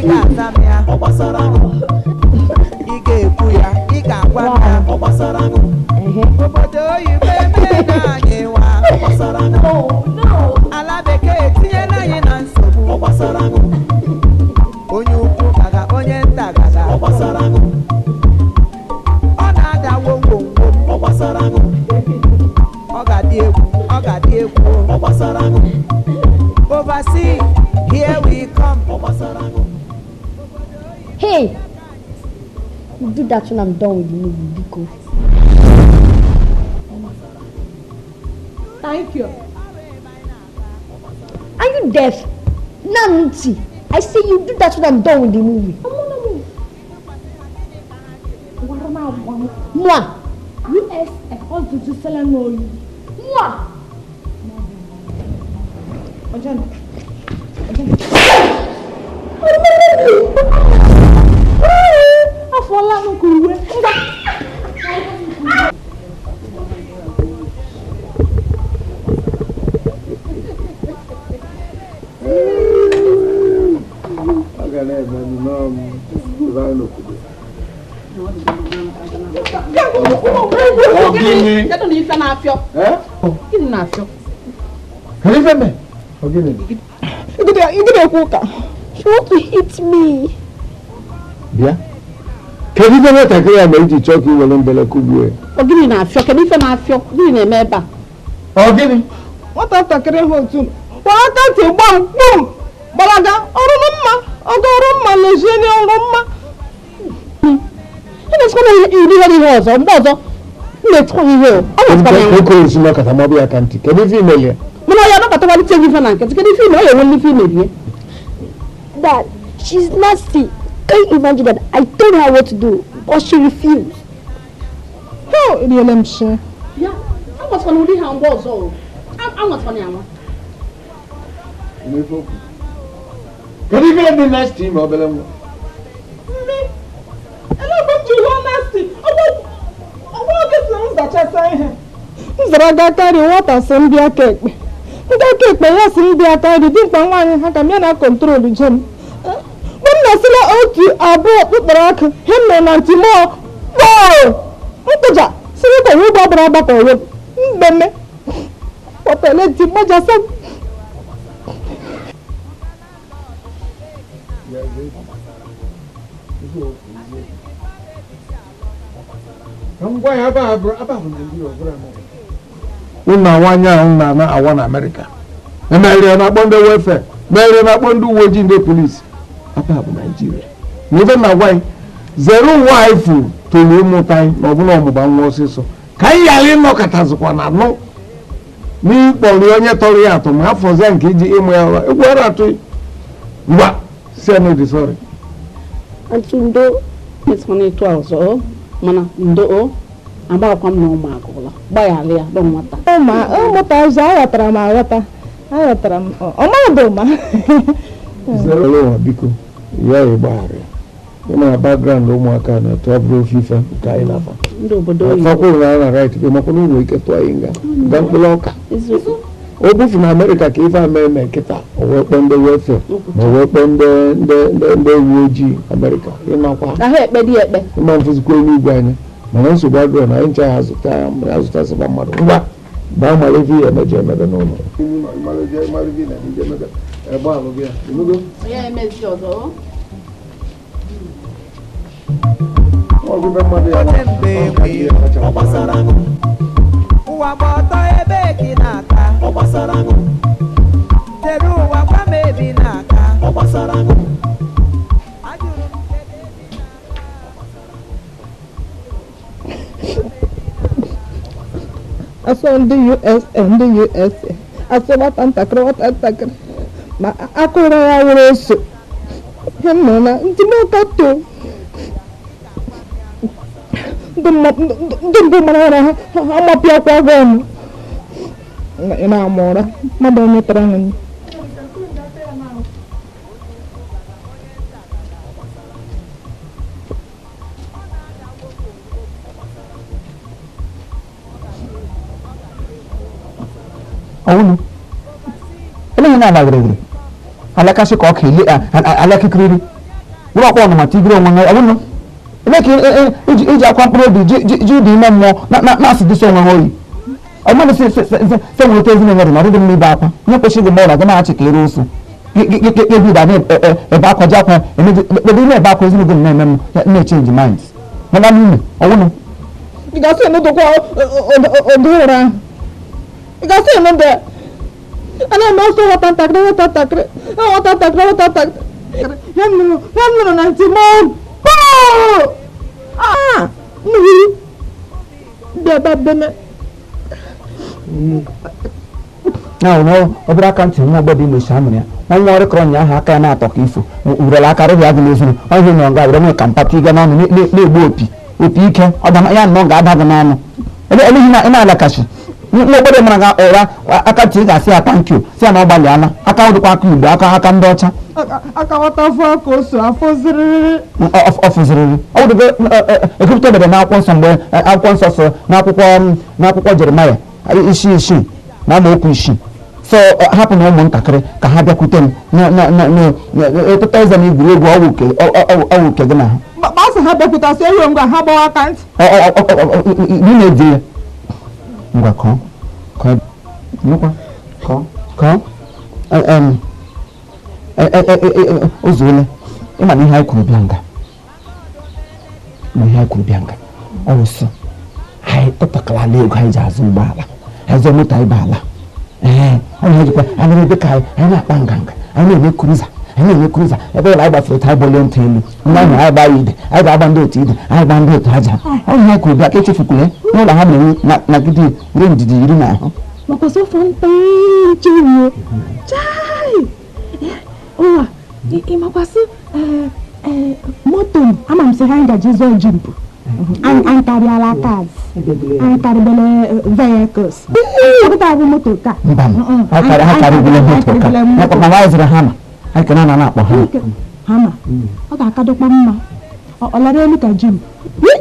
Ị ga-aza m ya. Ị ga-ekwu ya, ị ga-agwa m ya. Obodo oyibo emeela anyị nwa. Ala bekee etinyela anyị na nsogbu. Onye ukwu gaga, onye nta gaga. Ọ na-ada wom wom wom. Ọ ga-adị egwu, ọ ga-adị egwu. Overseas, here we come. Hey! You do that when I'm done with the movie, biko. Thank you. Are you deaf? Nanti. I say you do that when I'm done with the movie. Moi. USA ọzụzụ n'oyi. Moi. Ọjọ́. Afọla m ka uwe. Ngwa. Ọ ga na-eme nnọọ m ebe anyị nọkwudo. Gịnị? Kedu na ife na-afịọ? Eh? Gịnị na-afịọ? Kedu ife mee? Ọ gịnị? Igide ekwu ụka. You want to hit me? Bịa. Kedu ife nwatakịrị a mere iji chọọ ka i were mbele kụgbuo ya? Ọ gịnị na-afịọ? Kedu ife na-afịọ? Gịnị na-eme ebe a? Ọ gịnị? Nwatakịrị ha otu kwara aka ntị gbam kpum gbalaga ọrụ m mma ọga ọrụ mma lezie n'ọrụ mma. Ị na-esikwa na iri ihe ihe ọzọ mgbe ọzọ m na-etikwa gị ihe o. Ọ na-etikwa ya. Ka oke esi nọkọta maọbụ ya aka ntị. Kedu ife imeli ya? Mana ya anọkọtawalite gị ife na nkịtị. Kedu ife ime? Ọ ga-enwe ife imerie. Dad, she's nasty. Can you imagine that I told her what to do, but she refused? Ha eriele m shi. Ya, anwatịkwana ụdị ha mgbe ọzọ o. Anwatịkwana ya nwa. Kedu ife dị nasty ime obere nwa? Nne, ele ebe m ji hụ nasty ọgbọ oge si m zachasa ihe. M zara aga aka nri, nwata sị m bịa aka ekpe. Ndị aka ekpe ya sị m bịa aka nri, dimkpa nwaanyị ha ka m ya na control je m. Mgbe m na-asịla otu abụọ kpụkpọrọ akụ, ihe m mere na ntị mụọ kpọọ nkụja sịrị ka onwe ụgbọ gbara agbakọ onwe mgbeme kpọtele ntị gbajasa m. Ka m gwa ya ebe a bụrụ ebe a bụ Naijiria, ọ bụrụ Amerịka. Unu nwaanyị ahụ na-ana awa na Amerịka. Emerie na-akpọ ndị welfare, merie na-akpọ ndị uwe ojii, ndị polisi. Ebe a bụ Naijiria. Na ife na-agwa anyị, zere ụwa anyị furu toro ịmụta anyị na ọbụla ọmụba nwa ọsịsọ. Ka anyị ghara ịnọkọtazikwa na nụ n'ịkpọrọ onye tọrọ ya atọ ma afọzịa nke iji ịmụ ya ụra egwu ara atụ ngwa si ya na sorry. Aunty Ndo, Etikwana etu a ọzọ o. Mana ndo o. Agbakwa m na ụmụ agụla. Gbaghara ya bụ nwata. Ụma ụmụta ụzọ aghọtara m aghọta aghọtara m ọmadụ ma. Zere ụwa biko ya ịgbaghara ya. Ịma na background ụmụaka na-atụ ọ bụrụ ofe ife nke anyị na-afa. Ndị obodo oyibo. Fakwuru na na right gị makwa na ụmụ ike tụọ anyị nga nga mkpụrụ ọka. Eziokwu. O bufu na Amerịka ka ife ama eme nkịta o wee kpọọ ndị welfare ma o wee kpọọ ndị ndị ndị ndị uwe ojii Amerịka ịmakwa. Ahụ ekpe dị ekpe. Ịma mfụzikwa eluigwe anya mana nsogbu adịrọ na anyị ncha ya azụta ya azụtasịkwa mmadụ ngwa baa mara ife ihe emeje emebe n'ụlọ. Onye emezi ọzọ o. Ote mgbe enwe ụwa gba ọtọ ebe ka ị na-aka tere ụwa gwa m ebe ị na-aka. Ajụrụ m kedu ebe ị na-aka. Asọ ndị USA, ndị USA asọ nwata ntakịrị nwata ntakịrị ma akụrụ ya were eso ihe m nọ na ntị m ụka too. Ndị mbụ mara ụra ha amapịakwa gị ọnụ ị na-ama ụra mmadụ onye tara ha. Ọwụnụ eleghị na ala gịrịgịrị alakasị ka ọka ele alakịkịrịrị. Were ọkpọ ọnụma tigiri onwe ha, ọ bụrụ ebe ka iji akwa mkpụrụ obi ji ụdị ime mmụọ na-asị dịsị onwe ha oyi. Ọ mmadụ si si nweta ezinụlọ dị na ọdịdị mma ibe akwa ihe kwesịrị gị mgbe ọ na-aga na-achị ka ere osu ebi da na-ebe akwa ji akwa ebe na-ebe akwa ezinụlọ na-eme m na-echange minds mana n'ime ọwụnụ. Ị ga-asị enudokwa ụdị ụra ahụ. Ị ga-asị enudo ya. A na-eme ọsọ nwata ntakịrị, nwata ntakịrị, nwata ntakịrị, nwata ntakịrị. Ya m nụrụ, ya m nụrụ na ntị m, poo! Ah! Mmiri bịa beme. Na ọ obere aka ntị nwa ọgbọ dị ime esi amụrụ ya nwa nwa ọrịkọrọ ụnyaahụ aka ya na-atọ ka ifo urela aka rịhịa agụ n'ezinu ọhịa nọ nga were nwee ka mpata ịga n'ọnụ na-egbu opi opi ike ọ ya nnọọ ga-ada gị n'ọnụ ebe ele ihe ị na-alakachi nwa ogbede mara ga ụra aka ntị ị ga-asị ya thank you, si ya na ọ gbalịala aka dịkwa aka Igbo aka aka ndị ọcha. Aka nwata afọ ka o so afọ ziriri. Ọ fụziriri ọ bụdebe ekwupụta obede n'akwụkwọ nsọ mgbe akwụkwọ nsọ so n'akwụkwọ Jeremaya isi 6 na amaokwu 6 so hapụ na ụmụntakịrị ka ha bịakwute m eteta eze na egwuregwu ọwụ uke gị na ha. Gbasị ha bịakwutasị ewu ngwa ha gbawa aka ntị. Ị na-eji ya ngwa kọọ kọọ nnukwu kọọ kọọ o zuole. Ịma na ihe anyị kwuru bịa nga ma ihe anyị kwuru bịa nga ọ wụsị anyị tụtakala ego anyị ji azụ ụgbọala anyị zụọ moto anyị ba ala. Ee, anyị na-ejikwa anyị na-ebe ka anyị na-akpa nganga, anyị na-eme cruiser, anyị na-eme cruiser ebe ụlọ anyị gbafere anyị gbolie ntụ elu ndị ahụ anyị gbaa ya ide anyị ga-agba ndị otu ide anyị gba ndị otu aja. Ọ ihe anyị kwuru bịa ka echefukwule n'ụlọ ha mere nagide were ndidi iri na ahụ. Maka sọfọ nta nchewo chai ụwa ịmakwasị moto m ama m sị ha ngaji zụọ jeep anyị karịala cars, anyị karịbele vehicles ọkụta bụ moto ka. Mba, ha karịbele moto ka ma nwaanyị zụrụ hama anyị ka na na-akpọ ha. Hama ọ ga-akadokwa mma ọ lara elu ka jeep.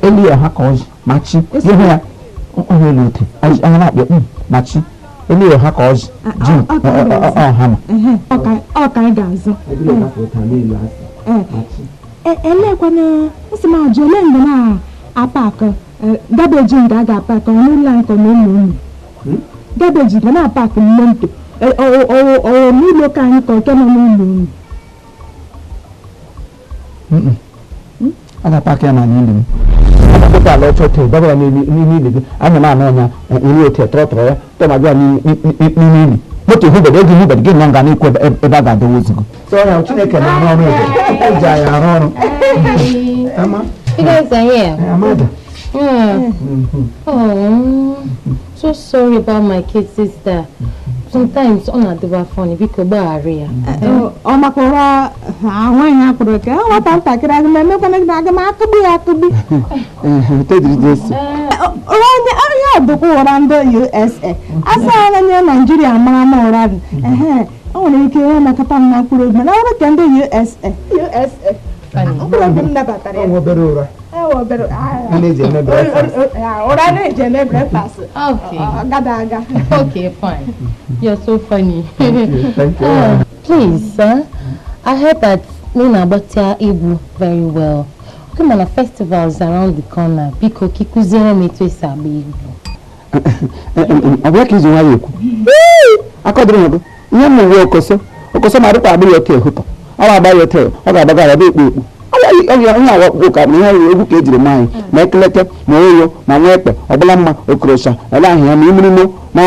Elu ya ha ka ọjị ma chi ihu ya ọhụ elu ote anya na-akpọ ma chi elu ya ha ka ọjị jeep ọ hama. Ọ ka anyị ga-azụ elekwana nsị m ajụ ele mgbe na-apakụ garbage nga a ga-apakụ n'ụlọ nkọ n'ụlọ unu garbage ga na-apakụ moto ọwụ n'ụlọ ka anyị ka oke nọ n'ụlọ unu. A ga-apakụ ya na n'ili m a ga-akpọta ala ọcha ote dọba ya n'ime ili gị anya m anọ ya iri ote tọrọ ya tọma gị ya n'ime ili moto hụbere ego hụbere gị nọ nga n'ikwu ebe a ga-adọwa ozugbo. So ya Chineke na-arụ ọrụ ebere o ji anyị arụ ọrụ. Ama. You guys are here. Amada. Yeah. Oh, so sorry about my kid sister. Sometimes ọ na-adịba funny, biko gbaghara ya. Ọ maka ụra nwaanyị akpụrụ ka nwata ntakịrị aga m emekwana gị na aga m akụgbu ya akụgbu. Ụra onye onye ọdụkwa ụra ndị USA asa anya Naijiria mara m ụra dị ehe o nwere ike ihe mekọta m na mkpụrụ obi mana ọ bụrụ ka ndị USA mkpụrụ obi m nabatara ya. Obere ụra. Ewe obere A na-eji eme breakfast. Ụra na-eji eme breakfast. Okay. Gada aga. Okay, fine. You're so funny. Thank you. Please, sir, I heard that ị na-agbata egwu very well. Okay, mana festivals around the corner. Biko, ka ị kụziere m etu esi agba egwu. Ọ bụ ya ka iji nwayọ ekwu akọdịrị m gị ihe m uwe okoso okoso ma adịkwa agba ya ote hụtọ ọ ga-agba ya ote ọ ga-agbaga ya ekpo ekpo ihe awa ọkpụkpụ ka ihe egwu ka ejiri maa anyị ma ekeleke ma oyo ma nwa ekpe ọbụla mma okorosha ele ahụ ya ma imirimo ma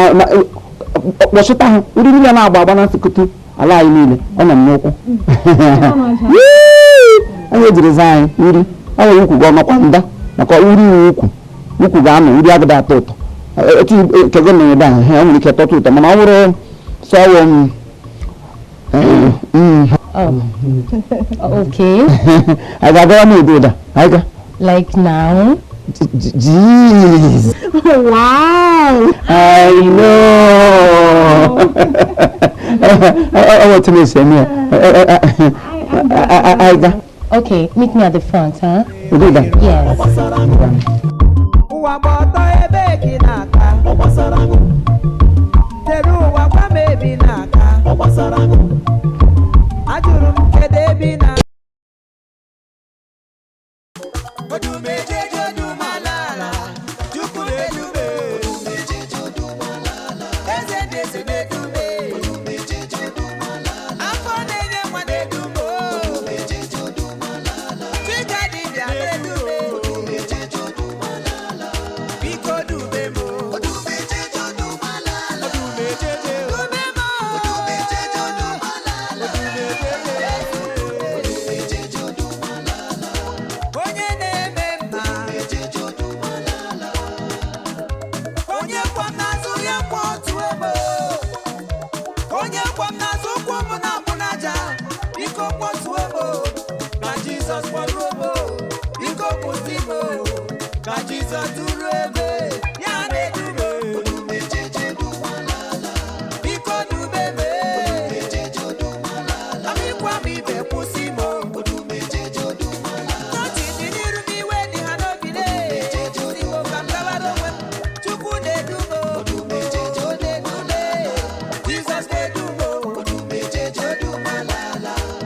kpọchịta ha nri niile na-agba agba na nsịkụtụ ala anyị niile ọ nọ m n'ụkwụ anyị ejirizi anyị nri ọ nwere ukwu gị ọnọkwa nda maka uri iwu ukwu ukwu ga-anọ uri agada atọ ụtọ etu nke gị nọ ebe ahụ ha nwere ike tọtụ ụtọ mana ọ bụrụ sọ ọwụ m. Oh, okay. Anyị ga-agawa n'ụdị ụda anyị ga. Like now? Jeez. Wow. I know. I want to miss him. I ga. Okay, meet me at the front, huh? Ụdị ụda. Yes. Ụwa gba ọtọ ebe gị na-aka tere ụwa gwa m ebe ị na-aka ajụrụ m kedu ebe ị na Jizọs duru ebe ya na-edu m. Biko dube m. Amịkwa m ibe kwụsị m. Ọchị dị n'iru m, iwe dị ha n'obi lee. Si m ka m gawara onwe m. Chukwu na-edu m. Ọ na-edu m. Jizọs na-edu m.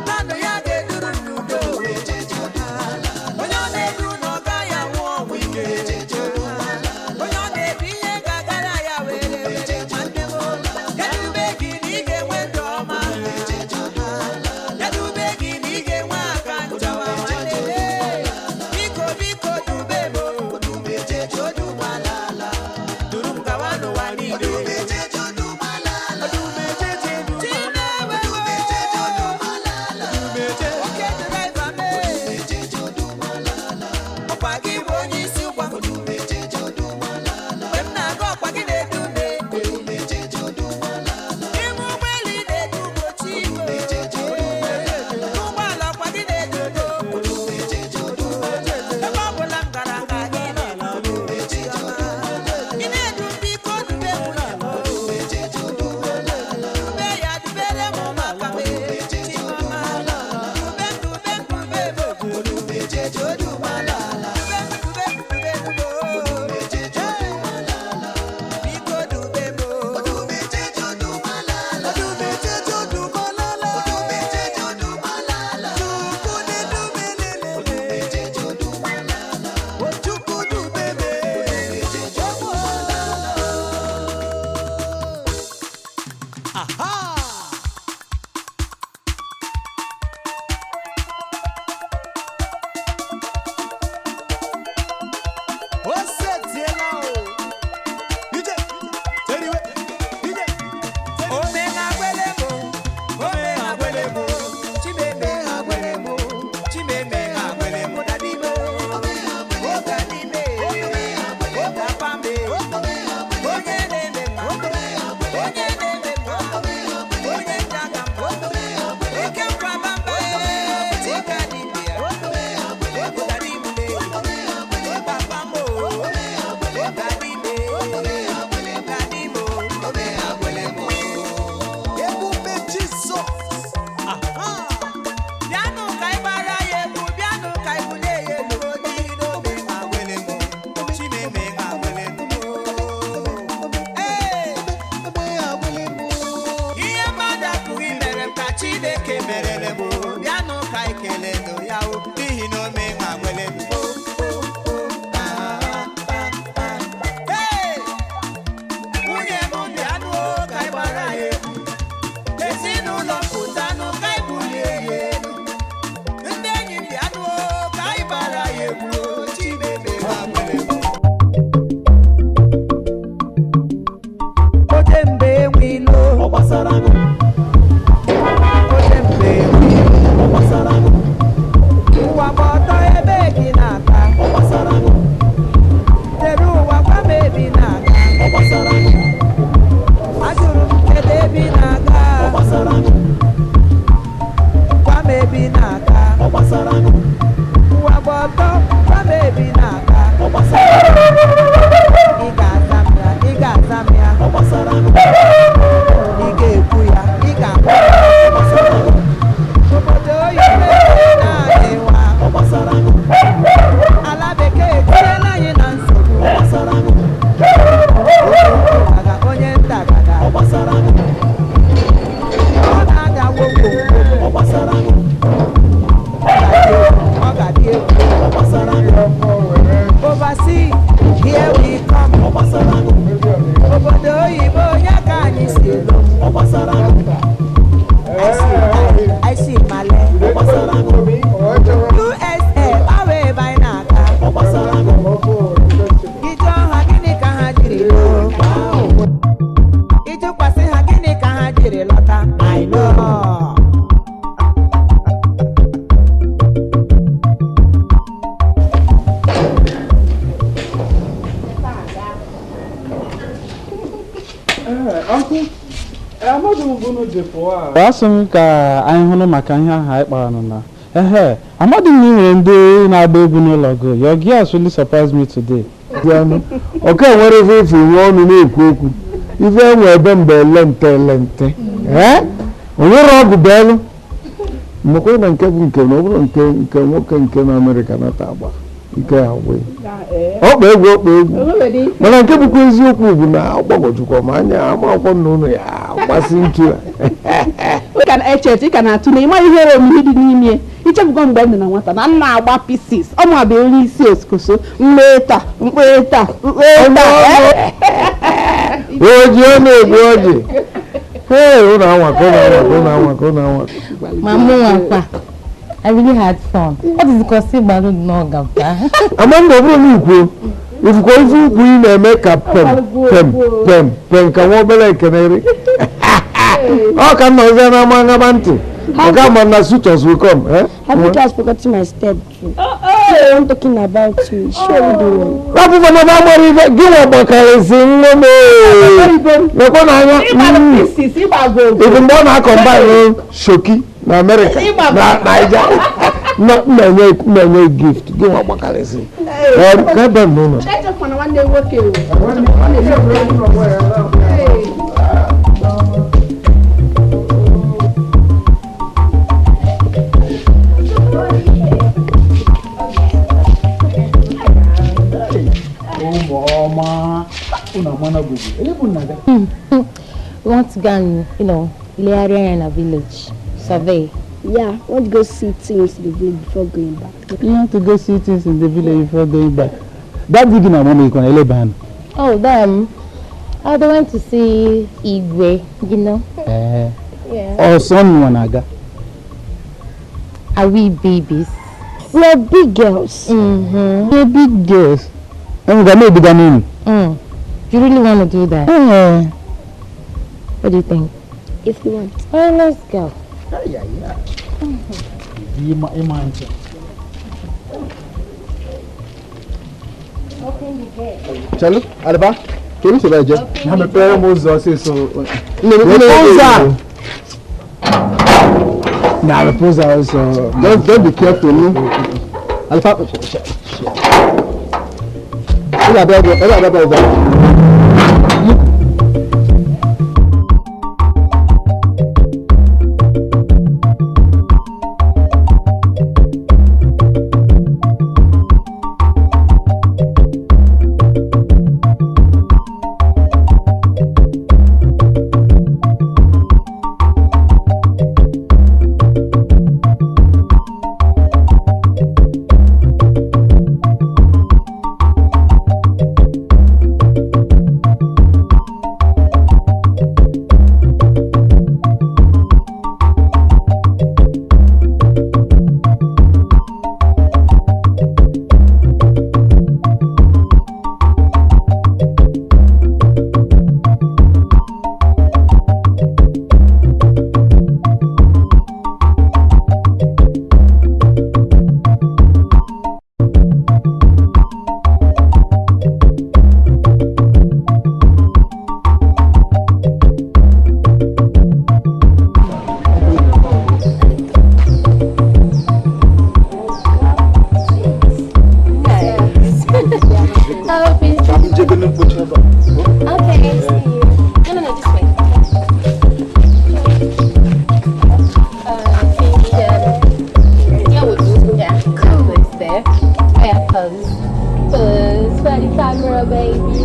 Naanị ya ga-eduru m n'udo. Onye ọ na-edu na ọ gaghị anwụ ọnwụ ike. Onye ọ na-edu ihe ga-agara ya were were nwanne m. Edube gị na ị ga-enwe ndụ ọma. Edube gị na ị ga-enwe aka nchawa nwanne m. Biko biko dube m. Duru m gawa n'ụwa niile. Oke driver mee. Ọkwa gị bụ onye isi ụkwa. Mgbe m na-aga ọkwa gị na-edu m. N'ime ụgbọelu ị na-edu m ochi igwe. N'ụgbọala ọkwa gị na-edu m. Ebe ọ bụla m gara ka gị na-edu m. Ị na-edu m, biko dube nwunye m. Dube ya, dubere m ụmụaka m. Chimama. Dube m, dube m, dube m. Dube m, dube m, dube m. Biko dube m. O setiela o. Ije, teriwe, ije. Ome na-agwele m, ome na-agwele m, Chimeme agwele m, Chimeme agwele m, dadi m, o dadi m, o papa m, onye na-eme mma, onye na-eme mma, onye njaga m, oke nkwaba mba, Chika dibịa, o dadi m, o papa m, o dadi m, dadi m, ome agwele m. Ebube Jizọs. Bịanụ ka anyị gbara ya egwu, bịanụ ka anyị bulie ya elu, n'ihi na ome agwele m, Chimeme agwele m. Ee! Ihe mmadụ apụghị mere m ka Chineke merere m. Bịanụ ka anyị kelenụ ya o, n'ihi na ome agwele m. Ee! Nwunye m bịanụ o, ka anyị gbara ya egwu. Ezinụlọ pụtanụ ka anyị bulie ya elu. Ndị enyi m bịanụ o, ka anyị gbara ya egwu o, Chimeme agwele m. Oje mgbe enwe ilo. Oje mgbe enwe ilo. Ụwa gba ọtọ ebe gị na-aga. Kedu ụwa gwa m ebe ị na-aga. Ajụrụ m kedu ebe ị na-aga. Gwa m ebe ị na-aga. Ụwa gba ọtọ gwa m ebe ị na-aga. Ị ga-aza m ya, ị ga-aza m ya. Ị ga-ekwu ya, ị ga-akpọ ya. Obodo oyibo na-adịwa. Ala bekee etinyela anyị na nsogbu. Onye ukwu gaga, onye nta gaga. Ọ na-ada gwogwogwo. Ọ ga-adị egwu, ọ ga-adị egwu. Overseas, here we come. Obodo oyibo onye ka anyị si elu. I see Male. USA, ọ bụ ebe anyị na-aga. Ijụọ ha gịnị ka ha jiri lụọ? Ịjụkwasị ha gịnị ka ha jiri lọta? I know. Asị m ka anyị hụrụ maka ihe ahụ anyị kpara nụ na ehe amadị m na ị nwere ndị na-agba egwu n'ụlọ gị. Your girls really surprised me today. Ọka nwere ife ife nwe ọnụ na-ekwu okwu ife enwe ebe mgbe elente elente ee o nwere ọgwụ beelu mekwe na nke bụ nke na ọ bụrụ nke nke nwoke nke na Amerịka nata agba ike agwụ ọkpa egwu ọkpa egwu mana nke bụkwa eziokwu bụ na ọgbagwojukwa m anya amakwọ na ụlọ ya gbasi ntu a ị ka na-atụ na ịma ihere omume dị n'ime ichefugo mgbe m dị na nwata na nna agba pieces ọ ma bụ onye isi oskoso mkpeta mkpeta mkpeta oji ọ na-egbu ọjị. Hey, ụnụ anwakọ ụnụ anwakọ ụnụ anwakọ ụnụ anwakọ. Ma mụ nwakwa. I really had fun. What is the cost of n'ọgaba? Amanda, ọ bụrụ na ikwu ifukwa ife ukwu ị na-eme ka pem pem pem pem ka nwa obere ekenere ọ ka nna ọzọ na-ama ngaba ntị ọ ga ama na suitors will come. Eh? Have you guys forgotten my step too? The one talking about you. Surely the one. Rapụfa na amara ife gị nwa gbakarịsị nwa m lekwa n'anya ibu mgbe ọ na-akọmbaịn shoki na Amerịka na Naija na-enye gift gị nwa gbakarịsị ka ebe m n'ụlọ. We want to go and, you know, Learia in a village survey. Yeah, we want to go see things in the village before going back. You want to go see things in the village before going back. That digging a mommy can eleban. Oh, them. Oh, they went to see Igwe, you know. Yeah. Or son wanaga. Are we babies? We are big girls. Mm-hmm. We're big girls. I'm gonna be the. You really want to do that? What do you think? If you want. Oh, let's go. Yeah. Chalo, Alba, can you say that? I'm a pair of so. Nah, the pose also. Don't be careful, no. Alpha. Okay, see you. No, no, this way. Yeah, we'll do. Yeah, cool. It's there. Oh, yeah, pose. Pose for the camera, baby.